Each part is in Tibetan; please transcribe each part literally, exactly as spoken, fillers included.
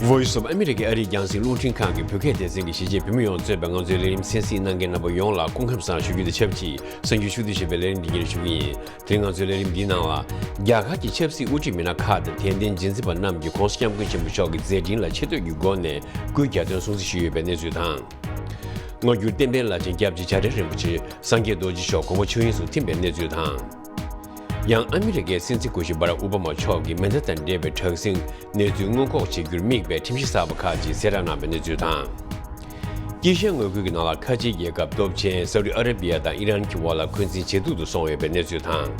Voice of America ཨ་རིའི་རྒྱང་སྲིང་རླུང་འཕྲིན་ཁང་གི་བོད་སྐད་སྡེ་ཚན་གྱི་གཞིས་བྱེས་བོད་མི་ཡོངས་གཙོས་པའི་ང་ཚོའི་ལས་རིམ་གསན་གཟིགས་གནང་མཁན་རྣམ་པ་ཡོངས་ལ་སྐུ་ཁམས་བཟང་ཞུ་རྒྱུ་དང་ཆབས་ཅིག་གསར་འགྱུར་ཕྱོགས་བསྡུས་ཞེས་པའི་ལས་རིམ་འདི་སྙན་སྒྲོན་ཞུ་གི་ཡིན། དེ་རིང་ང་ཚོའི་ལས་རིམ་འདིའི་ནང་ལ། རྒྱ་གར་གྱི་ཆབ་སྲིད་དབུ་ཁྲིད་མི་སྣ་ཁག་དང་དད་ལྡན་རྗེས་འཛིན་པ་རྣམས་ཀྱིས་༸གོང་ས་༸སྐྱབས་མགོན་ཆེན་པོ་མཆོག་གི་མཛད་འཕྲིན་ལ་ཆེ་བསྟོད་ཀྱི་སྒོ་ནས་སྐུའི་གྱ་སྟོན་སྲུང་བརྩི་ཞུས་ཡོད་པའི་གནས་ཚུལ་དང་། སྔ་འགྱུར་བསྟན་པའི་བླ་ཆེན་སྐྱབས་རྗེ་བྱ་བྲལ་རིན་པོ་ཆེ་སངས་རྒྱས་རྡོ་རྗེ་མཆོག་དགོངས་པ་ཆོས་དབྱིངས་སུ་ཐིམ་པའི་གནས་ཚུལ་དང་། ཡང་ཨ་མི་རི་ཀའི་སྲིད་འཛིན་སྐུ་ཞབས་སྦ་རག་ཨོ་བྷ་མ་མཆོག་གིས་མེ་མདའ་དང་འབྲེལ་བའི་དྲག་ཟིང་གནས་ཚུལ་སྔོན་འགོག་བྱེད་རྒྱུར་དམིགས་པའི་ཁྲིམས་གཞི་གསར་པ་ཁག་ཅིག་གསལ་བསྒྲགས་གནང་བའི་གནས་ཚུལ་དང་། དཀྱིལ་ཤར་མངའ་ཁུལ་གྱི་ནང་ལ་ཁ་ཆེའི་རྒྱལ་ཁབ་སྟོབས་ཆེན་སའུ་ཏི་ཨ་ར་བི་ཡ་དང་ཨི་རན་གྱི་དབར་ལ་འཁོན་འཛིན་ཇེ་སྡུག་ཏུ་སོང་ཡོད་པའི་གནས་ཚུལ་དང་།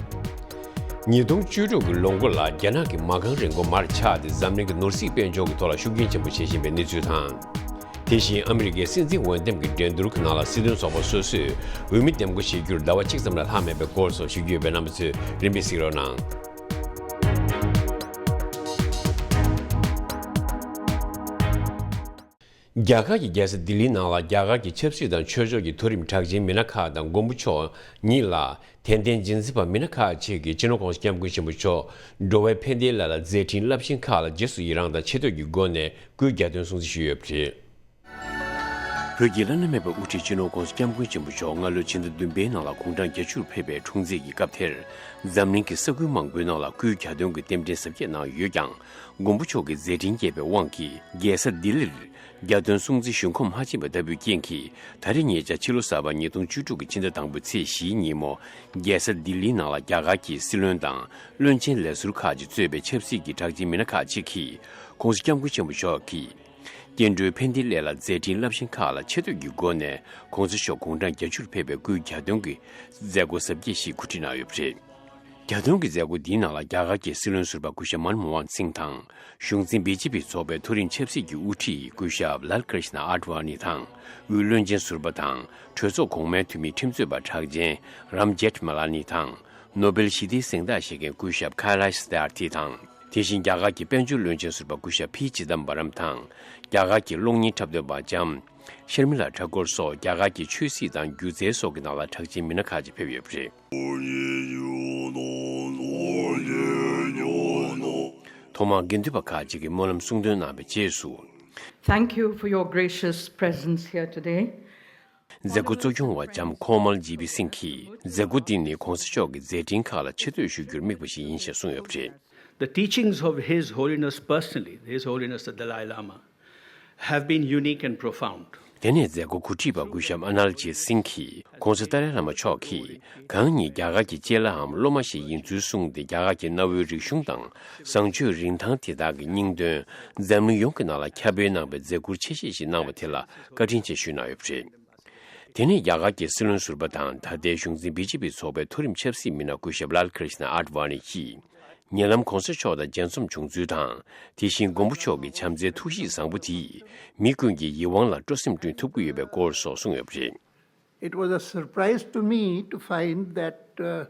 ཉིས་སྟོང་བཅུ་དྲུག་གི་ལོ་མགོ་ལ་རྒྱ་ནག་གི་མ་རྐང་རིན་གོང་མར་ཆག་སྟེ་འཛམ་གླིང་གི་ནོར་སྲིད་དཔལ་འབྱོར་གྱི་ཐོག་ལ་ཤུགས་རྐྱེན་ཆེན་པོ་བྱེད་བཞིན་པའི་གནས་ཚུལ་དང་། དེ་བཞིན་ཨ་མི་རི་ཀའི་སྲིད་འཛིན་འོས་འདེམས་ཀྱི་འགྲན་བསྡུར་གྱི་ནང་ལ་སྲིད་དོན་ཚོགས་པ་སོ་སོས་འོས་མི་འདེམས་བསྐོ་བྱེད་རྒྱུར་ཟླ་བ་གཅིག་ཙམ་ལས་ལྷག་མེད་པའི་སྐོར་སོགས་ཞུ་རྒྱུ་ཡོད་པས་རྣམ་པ་ཚོས་རིམ་པས་གཟིགས་རོགས་གནང་། རྒྱ་གར་གྱི་རྒྱལ་ས་ལྡི་ལིའི་ནང་ལ་རྒྱ་གར་གྱི་ཆབ་སྲིད་དང་ཆོས་ཕྱོགས་ཀྱི་མཐོ་རིམ་གྲགས་ཅན་མི་སྣ་ཁག་དང་མགོན་པོ་མཆོག་ཉིད་ལ་དད་ལྡན་རྗེས་འཛིན་པ་མི་སྣ་ཁག་ཅིག་གིས་སྤྱི་ནོར་༸གོང་ས་༸སྐྱབས་མགོན་ཆེན་པོ་མཆོག་འགྲོ་བའི་ཕན་བདེའི་བླ་ལ་མཛད་འཕྲིན་རླབས་ཆེན་ཁག་ལ་རྗེས་སུ་ཡི་རངས་དང་ཆེ་བསྟོད་ཀྱི་སྒོ་ནས་སྐུའི་གྱ་སྟོན་སྲུང་བརྩི་ཞུས་ཡོད་པ་རེད། བོད་ཀྱི་བླ་ན་མེད་པའི་དབུ་ཁྲིད་སྤྱི་ནོར་༸གོང་ས་༸སྐྱབས་མགོན་ཆེན་པོ་མཆོག་སྔ་ལོའི་ཕྱི་ཟླ་བདུན་པའི་ནང་ལ་དགུང་གྲངས་བརྒྱད་ཅུར་ཕེབས་པའི་འཁྲུངས་ཚེས་ཀྱི་སྐབས་དེར། འཛམ་གླིང་གི་ས་ཁུལ་མང་པོའི་ནང་ལ་སྐུའི་གྱ་སྟོན་གྱི་རྟེན་འབྲེལ་གཟབ་རྒྱས་གནང་ཡོད་ཀྱང་། མགོན་པོ་མཆོག་གི་མཛད་འཕྲིན་རྒྱས་པའི་དབང་གིས་རྒྱལ་ས་ལྡི་ལིར་གྱ་སྟོན་སྲུང་བརྩི་ཞུ་ཁོམ་མ་ཕྱིན་པ་ལྟ་བུའི་རྐྱེན་གྱིས། ད་རེས་ཉེ་ཆར་ཕྱི་ལོ་གསར་པ་ཉིས་སྟོང་བཅུ་དྲུག་གི་ཕྱི་ཟླ་དང་པོའི་ཚེས་བཞིའི་ཉིན་མོ། རྒྱལ་ས་ལྡི་ལིའི་ནང་ལ་རྒྱ་གར་གྱི་སྲིད་བློན་དང་བློན་ཆེན་ལས་ཟུར་ཁག་ཅིག་གཙོས་པའི་ཆབ་སྲིད་ཀྱི་གྲགས་ཅན་མི་སྣ་ཁག་ཅིག་གིས། ༸གོང་ས་༸སྐྱབས་མགོན་ཆེན་པོ་མཆོག་གིས། སྐྱེ་འགྲོའི་ཕན་བདེའི་སླད་ལ་མཛད་འཕྲིན་རླབས་ཆེན་ཁག་ལ་ཆེ་བསྟོད་ཀྱི་སྒོ་ནས། ༸གོང་ས་མཆོག་དགུང་གྲངས་བརྒྱད་ཅུར་ཕེབས་པའི་སྐུའི་གྱ་སྟོན་གྱི་མཛད་སྒོ་གཟབ་རྒྱས་ཤིག་གོ་སྒྲིག་གནང་ཡོད་པ་རེད། གྱ་སྟོན་གྱི་མཛད་སྒོ་འདིའི་ནང་ལ་རྒྱ་གར་གྱི་སྲིད་བློན་ཟུར་པ་སྐུ་ཞབས་མན་མོ་ཧན་སིང་དང་། གཞུང་འཛིན་བི་ཇེ་པི་ཚོགས་པའི་མཐོ་རིམ་ཆབ་སྲིད་ཀྱི་དབུ་ཁྲིད་སྐུ་ཞབས་ལཱལ་ཀྲིཤ་ན་ཨཱ་ཌི་ཝཱ་ནི་དང་། དབུས་བློན་ཆེན་ཟུར་པ་དང་གྲོས་ཚོགས་གོང་མའི་འཐུས་མི་ཁྲིམས་རྩོད་པ་གྲགས་ཅན་རམ་ཇེཐ་མ་ལ་ནི་དང་། ནོ་སྦེལ་ཞི་བདེའི་གཟེངས་རྟགས་བཞེས་མཁན་སྐུ་ཞབས་ཁ་ལཱཤ་སྟ་ཡར་ཐི་དང་། དེ་བཞིན་རྒྱ་གར་གྱི་དཔལ་འབྱོར་བློན་ཆེན་ཟུར་པ་སྐུ་ཞབས་ཕི་ཅི་དམ་བ་རམ་དང་། རྒྱ་གར་གྱི་གློག་བརྙན་འཁྲབ་སྟོན་པ་ལྕམ་ཤར་མི་ལ་ཐ་ཀོར་སོགས་རྒྱ་གར་གྱི་ཆོས་སྲིད་དང་སྒྱུ་རྩལ་སོགས་ཀྱི་ནང་ལ་གྲགས་ཅན་མི་སྣ་ཁག་ཅིག་ཕེབས་ཡོད་པ་རེད། ཐོག་མར་དགེ་འདུན་པ་ཁག་ཅིག་གིས་སྨོན་ལམ་གསུང་འདོན་གནང་བའི་རྗེས་སུ། Thank you for your gracious presence here today. མཛད་སྒོ་གཙོ་སྐྱོང་བ་ལྕམ་ཁོ་མལ་ཇི་བི་སིང་གིས། མཛད་སྒོ་འདི་ནི་༸གོང་ས་མཆོག་གི་མཛད་འཕྲིན་ཁག་ལ་ཆེ་བསྟོད་ཞུ་རྒྱུར་དམིགས་པ་ཞིག་ཡིན་ཞེས་གསུངས་ཡོད་པ་རེད། The teachings of His Holiness personally, His Holiness the Dalai Lama, have been unique and profound. དེ་ནས་མཛད་སྒོ་གོ་སྒྲིག་པ་སྐུ་ཞབས་ཨ་ནལ་ཇིད་སིང་གིས། ༸གོང་ས་ཏཱ་ལའི་བླ་མ་མཆོག་གིས་གང་ཉིད་རྒྱ་གར་གྱི་ལྕེ་ལའམ་སློབ་མ་ཞིག་ཡིན་ཚུལ་གསུངས་ཏེ། རྒྱ་གར་གྱི་གནའ་བོའི་རིག་གཞུང་དང་བཟང་སྤྱོད་རིན་ཐང་དེ་དག་གི་སྙིང་དོན་འཛམ་གླིང་ཡོངས་ཀྱི་ནང་ལ་ཁྱབ་སྤེལ་གནང་བའི་མཛད་ཁུར་ཆེ་བཞེས་ཤིག་གནང་བ་དེ་ལ་བཀའ་དྲིན་ཆེ་ཞུས་གནང་ཡོད་པ་རེད། དེ་ནས་རྒྱ་གར་གྱི་སྲིད་བློན་ཟུར་པ་དང་ད་ལྟའི་གཞུང་འཛིན་བི་ཇེ་པི་ཚོགས་པའི་མཐོ་རིམ་ཆབ་སྲིད་མི་སྣ་སྐུ་ཞབས་ལཱལ་ཀྲིཤ་ན་ཨཱ་ཌི་ཝཱ་ནི་གྱིས། ཉེ་ལམ་༸གོང་ས་མཆོག་དང་མཇལ་འཛོམས་བྱུང་ཚུལ་དང་། དེ་བཞིན་མགོན་པོ་མཆོག་གི་བྱམས་བརྩེའི་ཐུགས་གཤིས་བཟང་པོ་དེས་མི་ཀུན་གྱི་ཡིད་དབང་ལ་སྤྲོ་སེམས་བསྐྲུན་ཐུབ་ཀྱི་ཡོད་པའི་སྐོར་སོགས་གསུངས་ཡོད་པ་རེད། It was a surprise to me to find that, uh,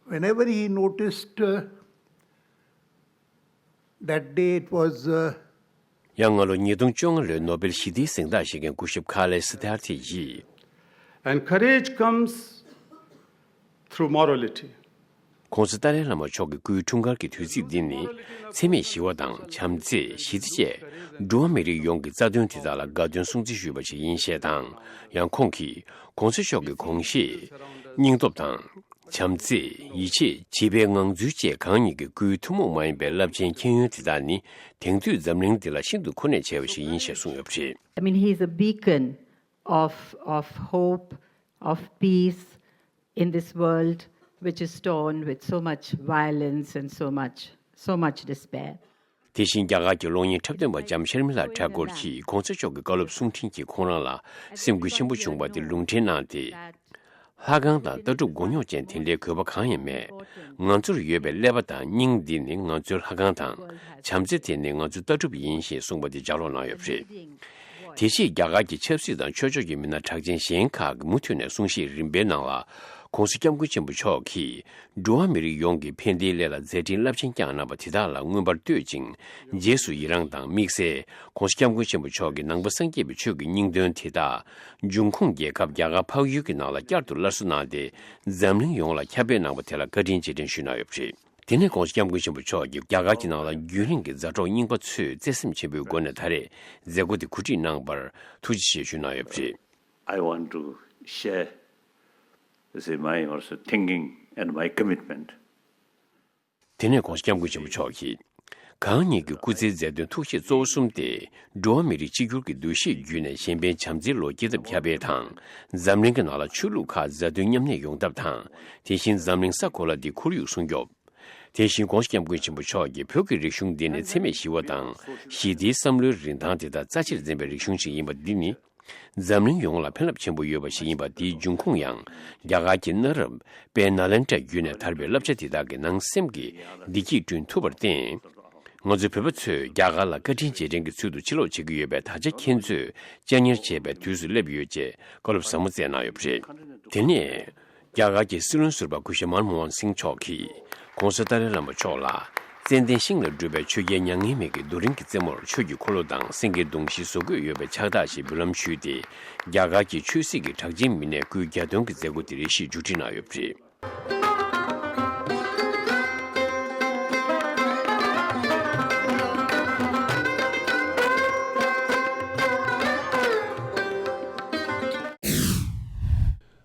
whenever he noticed, uh, that day it was, uh, ཡང་སྔ་ལོ་ཉིས་སྟོང་བཅོ་ལྔ་ལོའི་ནོ་སྦེལ་ཞི་བདེའི་གཟེངས་རྟགས་བཞེས་མཁན་སྐུ་ཞབས་ཁ་ལེ་སི་ཐར་ཐི་ཡིས། And courage comes through morality. ༸གོང་ས་ཏཱ་ལའི་བླ་མ་མཆོག་གི་སྐུའི་འཁྲུངས་སྐར་གྱི་དུས་ཚིགས་འདི་ནི། འཚེ་མེད་ཞི་བ་དང་། བྱམས་བརྩེ། ཞི་བདེ་བཅས་འགྲོ་བ་མི་རིགས་ཡོངས་ཀྱི་རྩ་དོན་དེ་དག་ལ་དགའ་སྟོན་སྲུང་བརྩི་ཞུས་པ་ཞིག་ཡིན་ཞེས་དང་། ཡང་ཁོང་གིས་༸གོང་ས་མཆོག་གི་དགོངས་བཞེད། སྙིང་སྟོབས་དང་། བྱམས་བརྩེ། ཡིད་ཆེས། བྱིས་པའི་ངང་ཚུལ་བཅས་གང་ཉིད་ཀྱི་སྐུའི་ཐུན་མོང་མ་ཡིན་པའི་རླབས་ཆེན་མཁྱེན་ཡོན་དེ་དག་ནི། དེང་དུས་འཛམ་གླིང་འདི་ལ་ཤིན་ཏུ་གོ་གནས་ཆེ་བ་ཞིག་ཡིན་ཞེས་གསུངས་ཡོད་པ་རེད། I mean, he is a beacon of, of hope, of peace in this world which is torn with so much violence and so much, so much despair. དེ་བཞིན་རྒྱ་གར་གྱི་གློག་བརྙན་འཁྲབ་སྟོན་པ་ལྕམ་ཤར་མི་ལ་ཐ་ཀོར་གྱིས་༸གོང་ས་མཆོག་གི་བཀའ་སློབ་གསུང་འཕྲིན་གྱིས་ཁོང་རང་ལ་སེམས་འགུལ་ཆེན་པོ་བྱུང་བ་དེ་ལུང་འདྲེན་གནང་སྟེ། ལྷ་ཁང་དང་ལྟ་གྲུབ་མགོ་རྙོག་ཅན་དེ་འདྲའི་དགོས་པ་གང་ཡང་མེད། ང་ཚོར་ཡོད་པའི་ཀླད་པ་དང་སྙིང་འདི་ནི་ང་ཚོའི་ལྷ་ཁང་དང་། བྱམས་བརྩེ་དེ་ནི་ང་ཚོའི་ལྟ་གྲུབ་ཡིན་ཞེས་གསུངས་པ་དེ་ལྗགས་ཀློག་གནང་ཡོད་པ་རེད། དེ་རྗེས་རྒྱ་གར་གྱི་ཆབ་སྲིད་དང་ཆོས་ཕྱོགས་ཀྱི་མི་སྣ་གྲགས་ཅན་གཞན་ཁག་གིས་མུ་མཐུད་ནས་གསུང་བཤད་རིམ་པའི་ནང་ལ། ༸གོང་ས་༸སྐྱབས་མགོན་ཆེན་པོ་མཆོག་གིས་འགྲོ་བ་མི་རིགས་ཡོངས་ཀྱི་ཕན་བདེའི་སླད་ལ་མཛད་འཕྲིན་རླབས་ཆེན་བསྐྱངས་གནང་བ་དེ་དག་ལ་མངོན་པར་བསྟོད་ཅིང་། རྗེས་སུ་ཡི་རངས་དང་དམིགས་བསལ་༸གོང་ས་༸སྐྱབས་མགོན་ཆེན་པོ་མཆོག་གི་ནང་པ་སངས་རྒྱས་པའི་ཆོས་ཀྱི་སྙིང་དོན་དེ་དག་འབྱུང་ཁུངས་རྒྱལ་ཁབ་རྒྱ་གར་འཕགས་ཡུལ་གྱི་ནང་ལ་བསྐྱར་དུ་སླར་གསོ་གནང་སྟེ། འཛམ་གླིང་ཡོངས་ལ་ཁྱབ་སྤེལ་གནང་བ་དེ་ལ་བཀའ་དྲིན་རྗེས་དྲན་ཞུས་གནང་ཡོད་པ་རེད། དེ་ནས་༧གོང་ས་༧སྐྱབས་མགོན་ཆེན་པོ་མཆོག་གིས་རྒྱ་གར་གྱི་ནང་ལ་རྒྱུན་རིང་གི་མཛའ་གྲོགས་རྙིང་པ་ཚོས་བརྩེ་སེམས་ཆེན་པོའི་སྒོ་ནས་ད་རེས་མཛད་སྒོ་དེ་གོ་སྒྲིག་གནང་བར་ཐུགས་རྗེ་ཆེ་ཞུ་གནང་ཡོད་པ་རེད། I want to share, say, my also thinking and my commitment. དེ་ནས་༧གོང་ས་༧སྐྱབས་མགོན་ཆེན་པོ་མཆོག་གིས། གང་ཉིད་ཀྱི་སྐུ་ཚེའི་མཛད་དོན་ཐུགས་བཞེད་གཙོ་བོ་གསུམ་སྟེ། འགྲོ་བ་མི་རིགས་གཅིག་གྱུར་གྱི་འདུ་ཤེས་བརྒྱུད་ནས་གཞན་ཕན་བྱམས་བརྩེའི་ལོ་བསྐྱེད་ཐབས་ཁྱབ་སྤེལ་དང་། འཛམ་གླིང་གི་ནང་ལ་ཆོས་ལུགས་ཁག་མཛའ་མཐུན་མཉམ་གནས་ཡོང་ཐབས་དང་། དེ་བཞིན་འཛམ་གླིང་ས་གོ་ལ་འདི་ཁོར་ཡུག་སྲུང་སྐྱོབ། དེ་བཞིན་༧གོང་ས་༧སྐྱབས་མགོན་ཆེན་པོ་མཆོག་གིས་བོད་ཀྱི་རིག་གཞུང་འདི་ནི་འཚེ་མེད་ཞི་བ་དང་ཞི་བདེའི་བསམ་བློའི་རིན་ཐང་དེ་དག་རྩ་ཆེར་འཛིན་པའི་རིག་གཞུང་ཞིག་ཡིན་པ་འདི་ནི། འཛམ་གླིང་ཡོངས་ལ་ཕན་རླབས་ཆེན་པོ་ཡོད་པ་ཞིག་ཡིན་པ་དེའི་འབྱུང་ཁུངས་ཡང་རྒྱ་གར་གྱི་གནའ་རབས་དཔལ་ནཱ་ལེནྡྲ་བརྒྱུད་ནས་དར་བའི་བསླབ་བྱ་དེ་དག་གི་ནང་སེམས་ཀྱི་བདེ་སྐྱིད་བསྐྲུན་ཐུབ་པར་བརྟེན། ང་ཚོ་བོད་པ་ཚོས་རྒྱ་གར་ལ་བཀའ་དྲིན་རྗེས་དྲན་གྱི་ཚུལ་དུ་ཕྱིར་ལོག་བྱེད་ཀྱི་ཡོད་པའི་དར་ཆ་ཁྱེད་ཚོས་གཅར་ཉར་བྱེད་པའི་དུས་སུ་སླེབས་ཡོད་ཅེས་བཀའ་སློབ་ཟབ་མོ་སྩལ་གནང་ཡོད་པ་རེད། དེ་ནས། རྒྱ་གར་གྱི་སྲིད་བློན་ཟུར་པ་སྐུ་ཞབས་མན་མོ་ཧན་སིང་མཆོག་གིས། ྋགོང་ས་ཏཱ་ལའི་བླ་མ་མཆོག་ལ། ཙན་དན་ཤིང་ལས་གྲུབ་པའི་ཆོས་རྒྱལ་མྱ་ངན་མེད་ཀྱི་རྡོ་རིང་གི་རྩེ་མོར་ཆོས་ཀྱི་འཁོར་ལོ་དང་སེང་གེའི་གདུང་བཞི་བཟོ་བཀོད་ཡོད་པའི་ཕྱག་རྟགས་ཤིག་འབུལ་ལམ་ཞུས་ཏེ། རྒྱ་གར་གྱི་ཆོས་སྲིད་ཀྱི་གྲགས་ཅན་མི་སྣའི་སྐུའི་གྱ་སྟོན་གྱི་མཛད་སྒོ་དེ་རེ་ཞིག་མཇུག་སྒྲིལ་གནང་ཡོད་པ་རེད།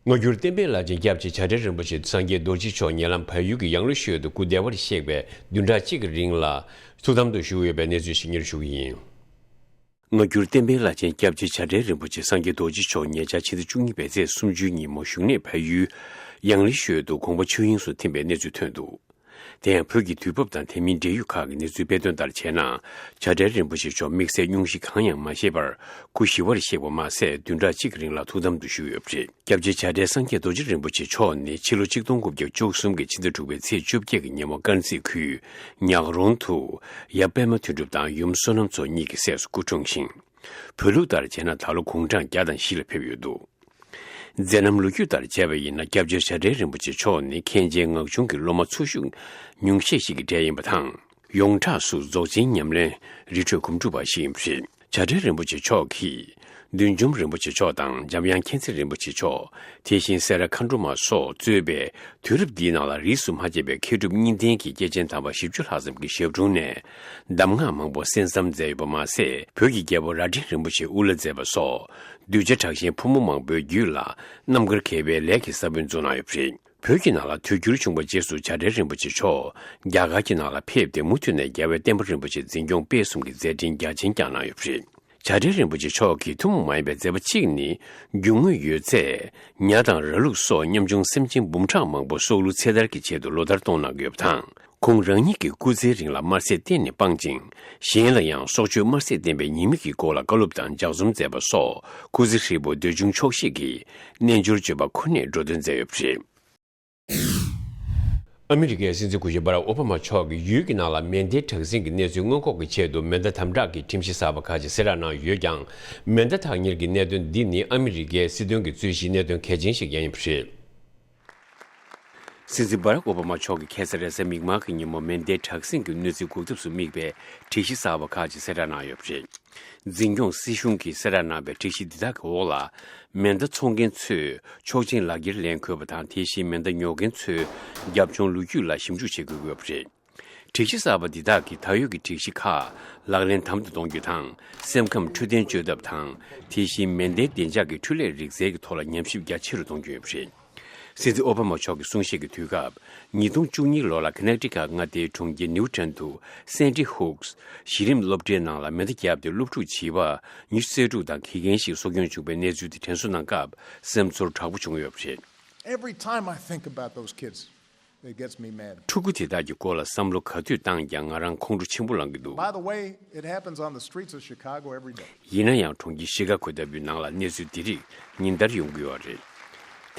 སྔ་འགྱུར་བསྟན་པའི་བླ་ཆེན་སྐྱབས་རྗེ་བྱ་བྲལ་རིན་པོ་ཆེ་སངས་རྒྱས་རྡོ་རྗེ་མཆོག་ཉེ་ལམ་བལ་ཡུལ་གྱི་ཡང་ལེ་ཤོད་དུ་སྐུ་བདེ་བར་གཤེགས་པའི་བདུན་ཕྲག་གཅིག་གི་རིང་ལ་ཐུགས་དམ་དུ་བཞུགས་ཡོད་པའི་གནས་ཚུལ་ཞིག་སྙན་ཞུ་གི་ཡིན། སྔ་འགྱུར་བསྟན་པའི་བླ་ཆེན་སྐྱབས་རྗེ་བྱ་བྲལ་རིན་པོ་ཆེ་སངས་རྒྱས་རྡོ་རྗེ་མཆོག་ཉེ་ཆར་ཕྱི་ཟླ་བཅུ་གཉིས་པའི་ཚེས་སུམ་ཅུའི་ཉིན་མོ་བཞུགས་གནས་བལ་ཡུལ་ཡང་ལེ་ཤོད་དུ་དགོངས་པ་ཆོས་དབྱིངས་སུ་ཐིམ་པའི་གནས་ཚུལ་ཐོན་འདུག། དེ་ཡང་བོད་ཀྱི་དུས་བབ་དང་དེ་མིན་འབྲེལ་ཡོད་ཁག་གི་གནས་ཚུལ་སྤེལ་དོན་ལྟར་བྱས་ན། བྱ་བྲལ་རིན་པོ་ཆེ་མཆོག་དམིགས་བསལ་སྙུང་གཞི་གང་ཡང་མ་བཞེས་པར་སྐུ་ཞི་བར་གཤེགས་པ་མ་ཟད་བདུན་ཕྲག་གཅིག་གི་རིང་ལ་ཐུགས་དམ་དུ་བཞུགས་ཡོད་པ་རེད། སྐྱབས་རྗེ་བྱ་བྲལ་སངས་རྒྱས་རྡོ་རྗེ་རིན་པོ་ཆེ་མཆོག་ནི་ཕྱི་ལོ་ཆིག་སྟོང་དགུ་བརྒྱ་བཅུ་གསུམ་གྱི་ཕྱི་ཟླ་དྲུག་པའི་ཚེས་བཅོ་བརྒྱད་ཀྱི་ཉིན་མོ་དཀར་མཛེས་ཁུལ་ཉག་རོང་དུ་ཡབ་པད་མ་དོན་གྲུབ་དང་ཡུམ་བསོད་ནམས་མཚོ་གཉིས་ཀྱི་སྲས་སུ་སྐུ་འཁྲུངས་ཤིང་། བོད་ལུགས་ལྟར་བྱས་ན་ད་ལོ་དགུང་གྲངས་བརྒྱ་དང་བཞི་ལ་ཕེབས་ཡོད་འདུག། མཛད་རྣམ་ལོ་རྒྱུས་ལྟར་བྱས་པ་ཡིན་ན་སྐྱབས་རྗེ་བྱ་བྲལ་རིན་པོ་ཆེ་མཆོག་ནི་མཁན་ཆེན་ངག་ཆུང་གི་སློབ་མ་ཚོ་ཤུགས་ཉུང་ཤས་ཤིག་གི་གྲས་ཡིན་པ་དང་། ཡོངས་གྲགས་སུ་རྫོགས་ཆེན་ཉམས་ལེན་རི་ཁྲོད་སྒོམ་སྒྲུབ་པ་ཞིག་ཡིན་པ་རེད། བྱ་བྲལ་རིན་པོ་ཆེ་མཆོག་གིས་བདུད་འཇོམས་རིན་པོ་ཆེ་མཆོག་དང་འཇམ་དབྱངས་མཁྱེན་བརྩེ་རིན་པོ་ཆེ་མཆོག། དེ་བཞིན་སེ་ར་མཁའ་འགྲོ་མ་སོགས་གཙོས་པའི་དུས་རབས་འདིའི་ནང་ལ་རིས་སུ་མ་ཆད་པའི་མཁས་གྲུབ་གཉིས་ལྡན་གྱི་སྐྱེས་ཆེན་དམ་པ་བཞི་བཅུ་ལྷག་ཙམ་གྱི་ཞབས་དྲུང་ནས་གདམས་ངག་མང་པོ་གསན་བསམ་མཛད་ཡོད་པ་མ་ཟད། བོད་ཀྱི་རྒྱལ་པོ་རྭ་སྒྲེང་རིན་པོ་ཆེ་དབུ་བླ་མཛད་པ་སོགས་གདུལ་བྱ་དྲག་ཞན་ཕོ་མོ་མང་པོའི་རྒྱུད་ལ་རྣམ་དཀར་དགེ་བའི་ལས་ཀྱི་ས་བོན་བཙུགས་གནང་ཡོད་པ་རེད། བོད་ཀྱི་ནང་ལ་དུས་འགྱུར་བྱུང་བའི་རྗེས་སུ་བྱ་བྲལ་རིན་པོ་ཆེ་མཆོག་རྒྱ་གར་གྱི་ནང་ལ་ཕེབས་ཏེ་མུ་མཐུད་ནས་རྒྱལ་བའི་བསྟན་པ་རིན་པོ་ཆེ་འཛིན་སྐྱོང་སྤེལ་གསུམ་གྱི་མཛད་འཕྲིན་རྒྱ་ཆེན་བསྐྱངས་གནང་ཡོད་པ་རེད། བྱ་བྲལ་རིན་པོ་ཆེ་མཆོག་གི་ཐུན་མོང་མ་ཡིན་པའི་མཛད་པ་གཅིག་ནི། རྒྱུ་དངོས་ཡོད་ཚད་ཉ་དང་ར་ལུག་སོགས་ཉམ་ཆུང་སེམས་ཅན་འབུམ་ཕྲག་མང་པོ་སྲོག་བླུ་ཚེ་ཐར་གྱི་ཆེད་དུ་ལོ་ལྟར་གཏོང་གནང་གི་ཡོད་པ་དང་། ཁོང་རང་ཉིད་ཀྱི་སྐུ་ཚེའི་རིང་ལ་དམར་ཟས་གཏན་ནས་སྤངས་ཤིང་། གཞན་ལ་ཡང་སྲོག་གཅོད་དམར་ཟས་བསྟེན་པའི་ཉེས་དམིགས་ཀྱི་སྐོར་ལ་བཀའ་སློབ་དང་ལྗགས་རྩོམ་མཛད་པ་སོགས་སྐུ་ཚེ་ཧྲིལ་པོ་འདོད་ཆུང་ཆོག་ཤེས་ཀྱི་རྣལ་འབྱོར་སྤྱོད་པ་ཁོ་ནས་འགྲོ་དོན་མཛད་ཡོད་པ་རེད། ཨ་མི་རི་ཀའི་སྲིད་འཛིན་སྐུ་ཞབས་སྦ་རག་ཨོ་བྷ་མ་མཆོག་གིས་ཡུལ་གྱི་ནང་ལ་མེ་མདའི་དྲག་ཟིང་གི་གནས་ཚུལ་སྔོན་འགོག་གི་ཆེད་དུ་མེ་མདའ་དམ་དྲག་གི་ཁྲིམས་གཞི་གསར་པ་ཁག་ཅིག་གསལ་བསྒྲགས་གནང་ཡོད་ཀྱང་། མེ་མདའ་བཏང་གཉེར་གྱི་གནད་དོན་འདི་ནི་ཨ་མི་རི་ཀའི་སྲིད་དོན་གྱི་རྩོད་གཞིའི་གནད་དོན་གལ་ཆེན་ཞིག་ཀྱང་ཡིན་པ་རེད། སྲིད་འཛིན་སྦ་རག་ཨོ་བྷ་མ་མཆོག་གིས་ཁ་སང་རེས་གཟའ་མིག་དམར་གྱི་ཉིན་མོ་མེ་མདའི་དྲག་ཟིང་གི་གནོད་འཚེ་འགོག་ཐབས་སུ་དམིགས་པའི་སྒྲིག་གཞི་གསར་པ་ཁག་ཅིག་གསལ་བསྒྲགས་གནང་ཡོད་པ་རེད། འཛིན་སྐྱོང་སྲིད་གཞུང་གིས་གསལ་བསྒྲགས་གནང་བའི་སྒྲིག་གཞི་འདི་དག་གི་འོག་ལ། མེ་མདའ་འཚོང་མཁན་ཚོས་ཆོག་མཆན་ལག་འཁྱེར་ལེན་དགོས་པ་དང་། དེ་བཞིན་མེ་མདའ་ཉོ་མཁན་ཚོས་རྒྱབ་ལྗོངས་ལོ་རྒྱུས་ལ་ཞིབ་འཇུག་བྱེད་དགོས་ཀྱི་ཡོད་པ་རེད། སྒྲིག་གཞི་གསར་པ་འདི་དག་གིས་ད་ཡོད་ཀྱི་སྒྲིག་གཞི་ཁག་ལག་ལེན་དམ་དུ་གཏོང་རྒྱུ་དང་། སེམས་ཁམས་འཕྲོད་བསྟེན་བཅོས་ཐབས་དང་། དེ་བཞིན་མེ་མདའི་བདེ་འཇགས་ཀྱི་འཕྲུལ་ལས་རིག་རྩལ་གྱི་ཐོག་ལ་ཉམས་ཞིབ་རྒྱ་ཆེ་རུ་གཏོང་རྒྱུ་ཡོད་པ་རེད། སྲིད་འཛིན་ཨོ་བྷ་མ་མཆོག་གི་གསུང་བཤད་ཀྱི་དུས་སྐབས། ཉིས་སྟོང་བཅུ་གཉིས་ལོ་ལ་ཁ་ནེག་ཊི་ཀཊ་མངའ་སྡེའི་གྲོང་ཁྱེར་ནིའུ་ཊོན་དུ་སེན་ཌི་ཧུག་གཞི་རིམ་སློབ་གྲྭའི་ནང་ལ་མེ་མདའ་བརྒྱབ་སྟེ་སློབ་ཕྲུག་བྱིས་པ་ཉི་ཤུ་རྩ་དྲུག་དང་དགེ་རྒན་ཞིག་སྲོག་སྐྱོན་བྱུང་བའི་གནས་ཚུལ་དེ་དྲན་གསོ་གནང་སྐབས་སེམས་ཚོར་དྲག་པོ་བྱུང་ཡོད་པ་རེད། Every time I think about those kids, it gets me mad. ཕྲུ་གུ་དེ་དག་གི་སྐོར་ལ་བསམ་བློ་ག་དུས་བཏང་ཀྱང་ང་རང་ཁོང་ཁྲོ་ཆེན་པོ་ལངས་ཀྱི་འདུག། By the way, it happens on the streets of Chicago every day. ཡིན་ན་ཡང་གྲོང་ཁྱེར་ཤི་ཀ་གོ་ལྟ་བུའི་ནང་ལ་གནས་ཚུལ་འདི་རིགས་ཉིན་ལྟར་ཡོང་གི་ཡོད་རེད།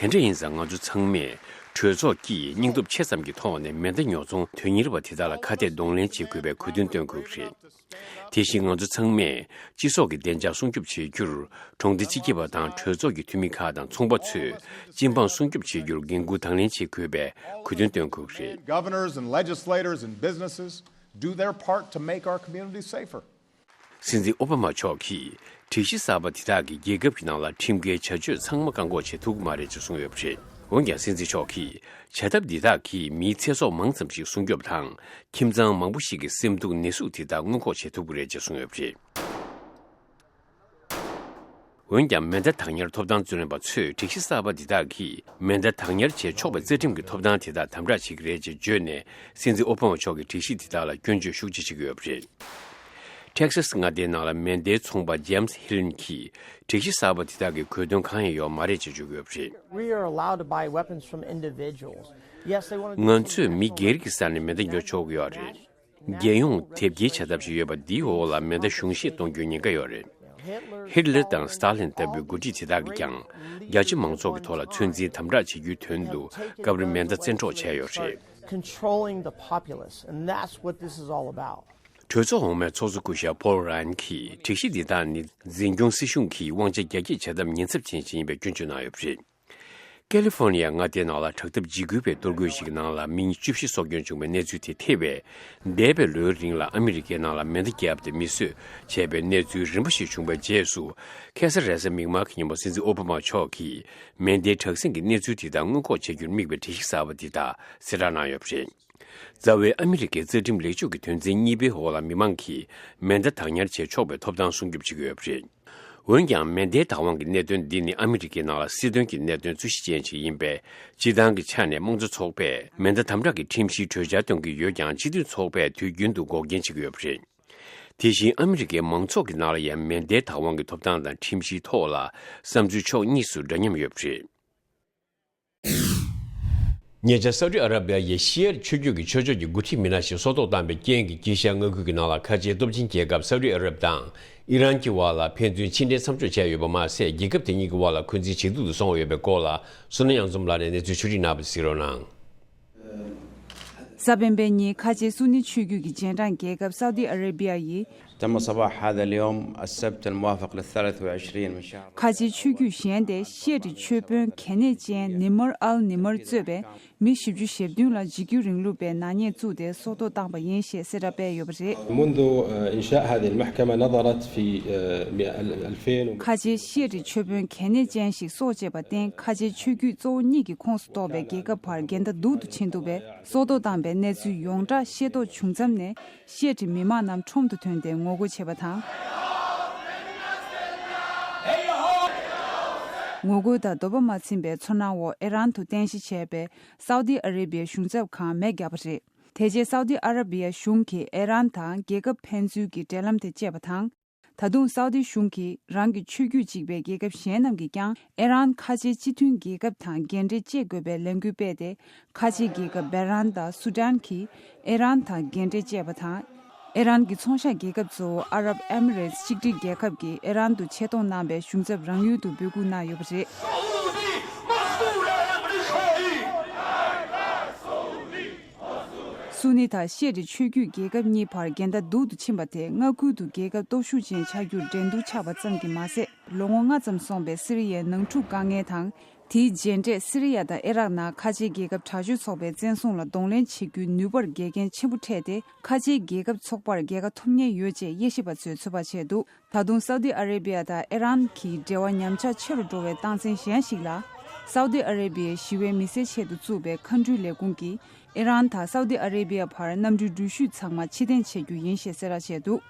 དེ་འདྲ་ཡིན་ཙང་ང་ཚོ་ཚང་མས་གྲོས་ཚོགས་ཀྱིས་སྙིང་སྟོབས་ཆེ་ཙམ་གྱི་ཐོག་ནས་མེ་མདའ་ཉོ་ཚོང་དོན་གཉེར་བ་དེ་དག་ལ་ཁ་གཏད་གདོང་ལེན་བྱེད་དགོས་པའི་གོ་སྟོན་སྟོན་དགོས་ཀྱི་རེད། དེ་བཞིན་ང་ཚོ་ཚང་མས་སྤྱི་ཚོགས་ཀྱི་བདེ་འཇགས་སྲུང་སྐྱོབ་བྱེད་རྒྱུར་གྲོང་སྡེ་སྤྱི་ཁྱབ་པ་དང་གྲོས་ཚོགས་ཀྱི་འཐུས་མི་ཁག་དང་ཚོང་པ་ཚོས་སྤྱི་འབངས་སྲུང་སྐྱོབ་བྱེད་རྒྱུར་འགན་འཁུར་དང་ལེན་བྱེད་དགོས་པའི་གོ་སྟོན་སྟོན་དགོས་ཀྱི་རེད། Governors and legislators and businesses do their part to make our communities safer. སྲིད་འཛིན་ཨོ་བྷ་མ་མཆོག་གིས་སྒྲིག་གཞི་གསར་པ་དེ་དག་གིས་རྒྱལ་ཁབ་ཀྱི་ནང་ལ་ཁྲིམས་འགལ་བྱ་སྤྱོད་ཚང་མ་བཀག་འགོག་བྱེད་ཐུབ་ཀྱི་མ་རེད་ཅེས་གསུངས་ཡོད་པ་རེད། འོན་ཀྱང་སྲིད་འཛིན་མཆོག་གིས་བྱ་ཐབས་འདི་དག་གིས་མིའི་ཚེ་སྲོག་མང་ཙམ་ཞིག་སྲུང་སྐྱོབ་དང་། ཁྱིམ་ཚང་མང་པོ་ཞིག་གི་སེམས་སྡུག་ནད་ཟུག་དེ་དག་སྔོན་འགོག་བྱེད་ཐུབ་ཀྱི་རེད་ཅེས་གསུངས་ཡོད་པ་རེད། འོན་ཀྱང་མེ་མདའ་བདག་ཉར་ཐོབ་ཐང་རྩོད་ལེན་པ་ཚོས་སྒྲིག་གཞི་གསར་པ་འདི་དག་གིས་མེ་མདའ་བདག་ཉར་བྱེད་ཆོག་པའི་རྩ་ཁྲིམས་ཀྱི་ཐོབ་ཐང་དེ་དག་དམ་དྲག་བྱེད་ཀྱི་རེད་ཅེས་བརྗོད་ནས། སྲིད་འཛིན་ཨོ་བྷ་མ་མཆོག་གིས་སྒྲིག་གཞི་འདི་དག་ལ་སྐྱོན་བརྗོད་ཤུགས་ཆེ་བྱེད་ཀྱི་ཡོད་པ་རེད། ཊེག་སཱས་མངའ་སྡེའི་ནང་ལ་མེ་མདའི་ཚོང་པ་ཇེམ་སི་ཧི་ལིན་གྱིས། སྒྲིག་གཞི་གསར་པ་འདི་དག་གིས་དགོས་དོན་གང་ཡང་ཡོད་མ་རེད་ཅེས་བརྗོད་ཀྱི་ཡོད་པ་རེད། We are allowed to buy weapons from individuals. Yes, they want to do ང་ཚོས་མི་སྒེར་གྱི་ས་ནས་མེ་མདའ་ཉོ་ཆོག་གི་ཡོད་རེད། རྒྱལ་ཡོངས་དེབ་སྐྱེལ་བྱ་ཐབས་ཤིག་ཡོད་པ་འདིའི་འོག་ལ་མེ་མདའ་གཞུང་བཞེས་གཏོང་རྒྱུའི་ཉེན་ཁ་ཡོད་རེད། ཧིཊ་ལར་དང་སྟ་ལིན་ལྟ་བུའི་འགོ་ཁྲིད་དེ་དག་གིས་ཀྱང་། རྒྱ་ཆེ་མང་ཚོགས་ཀྱི་ཐོག་ལ་ཚོད་འཛིན་དམ་དྲག་བྱེད་རྒྱུའི་དོན་དུ་སྐབས་རེ་མེ་མདའ་བཙན་འཕྲོག་བྱས་ཡོད་རེད། Controlling the populace, and that's what this is all about. གྲོས་ཚོགས་འོག་མའི་ཚོགས་གཙོ་སྐུ་ཞབས་པོལ་ར་ཡན་གྱིས། སྒྲིག་གཞི་འདི་དག་ནི་འཛིན་སྐྱོང་སྲིད་གཞུང་གིས་དབང་ཆ་རྒྱ་སྐྱེད་བྱ་ཐབས་ཉེན་ཚབས་ཅན་ཞིག་ཡིན་པའི་སྐྱོན་བརྗོད་གནང་ཡོད་པ་རེད། ཀ་ལི་ཧྥོར་ནི་ཡ་མངའ་སྡེའི་ནང་ལ་དྲག་འཐབ་འཇིགས་སྐུལ་བའི་གཏོར་རྒོལ་ཞིག་གི་ནང་ལ་མི་བཅུ་བཞི་སྲོག་སྐྱོན་བྱུང་བའི་གནས་ཚུལ་དེ་ཐེ་བས། འདས་པའི་ལོའི་རིང་ལ་ཨ་མི་རི་ཀའི་ནང་ལ་མེ་མདའ་བརྒྱབ་སྟེ་མི་གསོད་བྱས་པའི་གནས་ཚུལ་རིམ་པ་ཞིག་བྱུང་བའི་རྗེས་སུ། ཁ་སང་རེས་གཟའ་མིག་དམར་གྱི་ཉིན་མོ་སྲིད་འཛིན་ཨོ་བྷ་མ་མཆོག་གིས་མེ་མདའི་དྲག་ཟིང་གི་གནས་ཚུལ་དེ་དག་སྔོན་འགོག་བྱ་རྒྱུར་དམིགས་པའི་སྒྲིག་གཞི་གསར་པ་འདི་དག་གསལ་བསྒྲགས་གནང་ཡོད་པ་རེད། རྩ་བའི་ཨ་མི་རི་ཀའི་རྩ་ཁྲིམས་ལེགས་བཅོས་ཀྱི་དོན་ཚན་གཉིས་པའི་འོག་ལ་མི་མང་གིས་མེ་མདའ་བདག་ཉར་བྱེད་ཆོག་པའི་ཐོབ་ཐང་སྲུང་སྐྱོབ་བྱེད་ཀྱི་ཡོད་པ་རེད། འོན་ཀྱང་མེ་མདའི་བདག་དབང་གི་གནད་དོན་འདི་ནི་ཨ་མི་རི་ཀའི་ནང་ལ་སྲིད་དོན་གྱི་གནད་དོན་གཙོ་གཞི་ཅན་ཞིག་ཡིན་པས། སྤྱིར་བཏང་གི་ཆ་ནས་དམངས་གཙོ་ཚོགས་པས་མེ་མདའ་དམ་དྲག་གི་ཁྲིམས་གཞིའི་གྲོས་འཆར་གཏོང་གི་ཡོད་ཀྱང་། སྤྱི་འཐུས་ཚོགས་པས་དུས་རྒྱུན་དུ་འགོག་རྐྱེན་བྱེད་ཀྱི་ཡོད་པ་རེད། དེ་བཞིན་ཨ་མི་རི་ཀའི་མང་ཚོགས་ཀྱི་ནང་ལ་ཡང་མེ་མདའི་བདག་དབང་གི་ཐོབ་ཐང་དང་ཁྲིམས་གཞིའི་ཐོག་ལ་བསམ་ཚུལ་ཕྱོགས་གཉིས་སུ་འདྲ་མཉམ་ཡོད་པ་རེད། ཉེ་ཆར་སའུ་ཏི་ཨ་ར་བི་ཡ་ཡི་ཤི་ཨར་ཆོས་བརྒྱུད་ཀྱི་ཆོས་ཕྱོགས་ཀྱི་འགོ་ཁྲིད་མི་སྣ་ཞིག་སྲོག་ཐོག་བཏང་བའི་རྐྱེན་གྱིས་དཀྱིལ་ཤར་མངའ་ཁུལ་གྱི་ནང་ལ་ཁ་ཆེའི་སྟོབས་ཆེན་རྒྱལ་ཁབ་སའུ་ཏི་ཨ་ར་བི་དང་ཨི་རན་གྱི་བར་ལ་ཕན་ཚུན་ཕྱི་འབྲེལ་མཚམས་འཇོག་བྱས་ཡོད་པ་མ་ཟད། རྒྱལ་ཁབ་དེ་གཉིས་ཀྱི་བར་ལ་འཁོན་འཛིན་ཇེ་སྡུག་ཏུ་སོང་བ་ཡོད་པའི་སྐོར་ལ། བསོད་ནམས་དབྱངས་འཛོམས་ལགས་ནས་གནས་ཚུལ་ཕྱོགས་སྒྲིག་གནང་བ་གཟིགས་རོགས་གནང་། གཟའ་སྤེན་པའི་ཉིན་ཁ་ཆེའི་སུ་ནི་ཆོས་བརྒྱུད་ཀྱི་རྗེས་འབྲང་རྒྱལ་ཁབ་སའུ་ཏི་ཨ་ར་བི་ཡ་ཡི། تم صباح هذا اليوم السبت الموافق للثالث والعشرين من شهر. ཁ་ཆེའི་ཆོས་བརྒྱུད་གཞན་དེ་ཤི་ཨ་ཏི་ཆོས་དཔོན་གལ་གནད་ཅན་ནི་མར་ཨལ་ནི་མར་གཙོས་པའི་མི་བཞི་བཅུ་ཞེ་བདུན་ལ་འཇིགས་སྐུལ་རིང་ལུགས་པའི་ནག་ཉེས་བཙུགས་ཏེ་སྲོག་ཐོག་བཏང་པ་ཡིན་ཞེས་གསལ་བསྒྲགས་སྤེལ་ཡོད་པ་རེད། منذ إنشاء هذه المحكمة نظرت في ألفين و ཁ་ཆེའི་ཤི་ཨ་ཏི་ཆོས་དཔོན་གལ་གནད་ཅན་ཞིག་སྲོག་བཅད་པར་བརྟེན། ཁ་ཆེའི་ཆོས་བརྒྱུད་གཙོ་བོ་གཉིས་ཀྱི་ཁོངས་སུ་གཏོགས་པའི་རྒྱལ་ཁབ་བར་འགལ་ཟླ་སྡུག་ཏུ་ཕྱིན་འདུག་པས། སྲོག་ཐོག་བཏང་པའི་གནས་ཚུལ་ཡོངས་གྲགས་ཤེས་རྟོགས་བྱུང་མཚམས་ནས། ཤི་ཨ་ཏི་མི་མང་རྣམས་ཁྲོམ་དུ་ཐོན་ཏེ་ངོ་རྒོལ་བྱས་པ་དང་། ངོ་རྒོལ་དང་དོགས་པ་མ་ཚིམ་པའི་ཚོར་སྣང་འོག་ཨི་རན་དུ་རྟེན་གཞི་བྱས་པའི་སའུ་ཏི་ཨ་རེ་བི་ཡའི་གཞུང་ཚབ་ཁང་མེ་བརྒྱབ་པ་རེད། དེ་རྗེས་སའུ་ཏི་ཨ་ར་བི་ཡ་གཞུང་གིས་ཨི་རན་དང་རྒྱལ་ཁབ་ཕན་ཚུན་གྱི་འབྲེལ་ལམ་དེ་བཅད་པ་དང་། ད་དུང་སའུ་ཏི་གཞུང་གིས་རང་གི་ཆོས་བརྒྱུད་གཅིག་པའི་རྒྱལ་ཁབ་གཞན་རྣམས་ཀྱིས་ཀྱང་ཨི་རན་ཁ་ཆེའི་སྤྱི་མཐུན་རྒྱལ་ཁབ་དང་རྒྱན་འདྲེས་བཅད་དགོས་པའི་ལས་འགུལ་སྤེལ་ཏེ། ཁ་ཆེའི་རྒྱལ་ཁབ་བྷེ་རན་དང་སུ་ཌན་གྱིས་ཨི་རན་དང་རྒྱན་འདྲེས་བཅད་པ་དང་། ཨི་རན་གྱི་ཚོང་ཤག་རྒྱལ་ཁབ་གཙོ་བོ་ཨ་རབ་ཨེ་མི་རེ་ཏི་གཅིག་སྒྲིལ་རྒྱལ་ཁབ་ཀྱིས་ཨི་རན་དུ་ཆེད་གཏོང་གནང་བའི་གཞུང་ཚབ་རང་ཡུལ་དུ་འབོད་འགུག་གནང་ཡོད་པ་རེད། སུ་ནི་དང་ཤི་ཨ་ཏི་ཆོས་བརྒྱུད་རྒྱལ་ཁབ་གཉིས་བར་འགལ་ཟླ་སྡུག་ཏུ་ཕྱིན་པ་དེ་མངའ་ཁུལ་དུ་རྒྱལ་ཁབ་སྟོབས་ཤུགས་ཅན་ཆགས་རྒྱུར་འགྲན་བསྡུར་ཆགས་པ་ཙམ་གྱིས་མ་ཟད། ལོ་ངོ་ལྔ་ཙམ་སོང་པའི་སི་རི་ཡའི་ནང་འཁྲུག་དཀའ་ངལ་དང་། དེའི་རྗེས་འབྲས་སི་རི་ཡ་དང་ཨི་རག་ནང་ཁ་ཆེའི་རྒྱལ་ཁབ་དྲག་སྤྱོད་ཚོགས་པའི་བཙན་བཟུང་ལ་གདོང་ལེན་བྱེད་རྒྱུའི་ནུས་པར་འགལ་རྐྱེན་ཆེན་པོ་འཕྲད་དེ། ཁ་ཆེའི་རྒྱལ་ཁབ་ཚོགས་པར་རྒྱལ་ཁ་ཐོབ་ཉེན་ཡོད་ཅེས་དབྱེ་ཞིབ་པ་ཚོས་ཚོད་དཔག་བྱས་འདུག་ད་དུང་སའུ་ཏི་ཨ་རེ་བི་ཡ་དང་ཨི་རན་གྱི་འབྲེལ་བ་ཉམས་ཆག་ཆེ་རུ་འགྲོ་བའི་རྟགས་མཚན་གཞན་ཞིག་ལ། སའུ་ཏི་ཨ་རེ་བི་ཡའི་ཞི་བའི་མི་སེར་ཆེད་དུ་བཙུགས་པའི་མཁའ་འགྲུལ་ལས་ཁུངས་ཀྱིས་ཨི་རན་དང་སའུ་ཏི་ཨ་རེ་བི་ཡ་བར་གནམ་གྲུའི་འགྲུལ་བཞུད་ཚང་མ་ཕྱིར་འཐེན་བྱེད་རྒྱུ་ཡིན་ཞེས་གསལ་བསྒྲགས་བྱས་འདུག་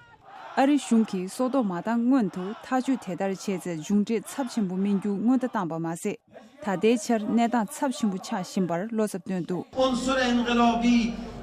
ཨ་རིའི་གཞུང་གིས་སྲོག་ཐོག་མ་བཏང་སྔོན་དུ་ཐག་གཅོད་དེ་ལྟར་བྱས་ཚེ་མཇུག་འབྲས་ཚབས་ཆེན་པོ་སྨིན་རྒྱུ་སྔོན་བརྡ་བཏང་པ་མ་ཟད། ད་ལྟའི་ཆར་གནས་སྟངས་ཚབས་ཆེན་པོ་ཆགས་བཞིན་པར་བློ་འཚབ་བཏོན་འདུག عنصر انقلابی